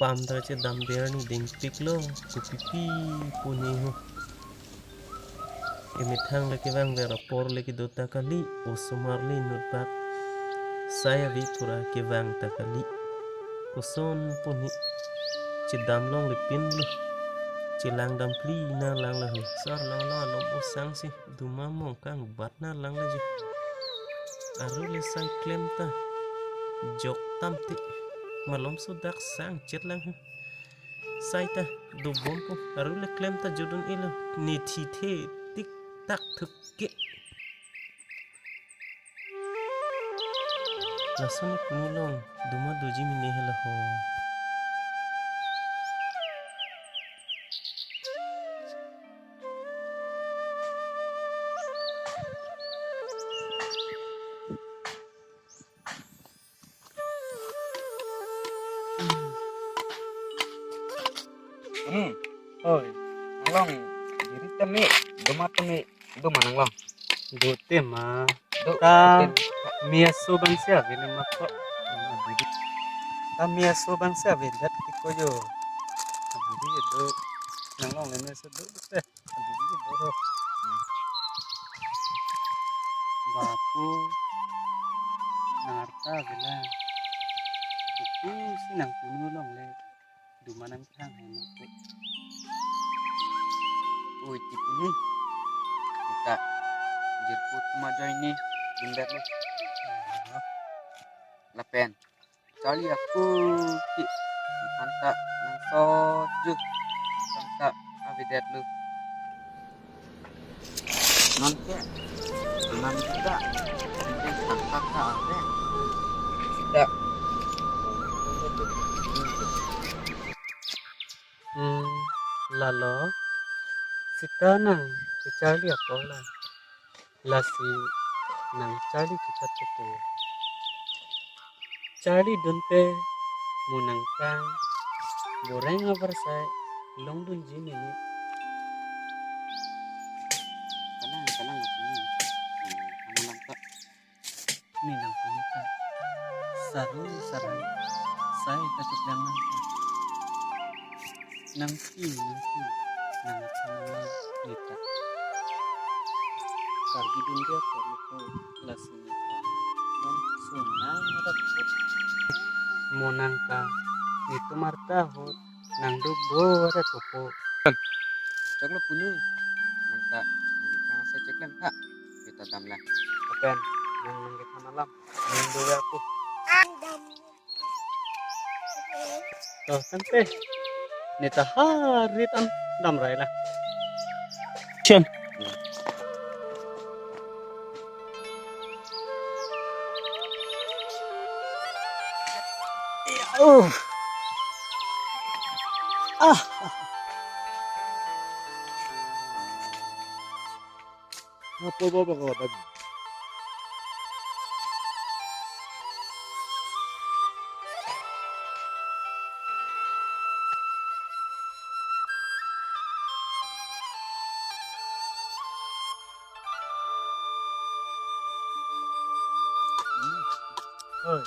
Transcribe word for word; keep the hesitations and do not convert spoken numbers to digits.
pam ta chedam der ni dingpiklo, kopipi pu ne ho. Emethang le kevang ver apor le kedo ta kali, osomar le inut bak sai ave pura kevang ta kali. Koson pu ne chedam longle pinlo, chelang dam phli na lang laho. Sar lang lo alom osang si duma mong kangbat na lang laji. Aru le sai klem ta jok tam te, malom so dak sang chet lang ho. Sai ta dobom po, aru le klem ta jodun elo, ne thi the tik tak thuk ke. Lason punu long duma doji mene hela ho. Hmm. Oi. Nanglong, diri tame, duma tame, duma nanglong. Do tema. Do Ta tem. Me aso bang si ave ne mat ko. Ta me aso bang si ave dat ti ko jo. Abidi do. Nanglong le me aso do. Eh. Bapu, nang arta avelang. Kopi si nang punu longle, duma nangthang hai ma pe. Oi, ti punu. Kita jirpo tuma join ni, bundar lo. Lapen. Charli ako ki, anta nang sot ju, anta avedetlo. Non ke, non kita, nanti tangkap ka ave. Sita. Hmm, lalo, sita nang kecharli ako la. Lasi nang charli kechat chepo. Charlidun pe mo nangpang boreng abar sai longdunji mene. Kalang, kalang, kalang. Ano lang ta. Ne nang punu ta. Saru, saru. Sai katuklem nang ta. Nangpi, nangpi, nangthan nang neta. Karbi dunde apor lupo lasi neta. Nang sunang rat po. Mo nang ta, netum arta ahut, nang duk do rat po. Choklo punu, nang ta, nang ta sa cheklem ta. Kita damla. Apen, nang nang kita malam, nang do ya po. To, tangte. Neta harit an damrai la. Chen. Oh. Ah. Apo ba ba ka ba. Oi.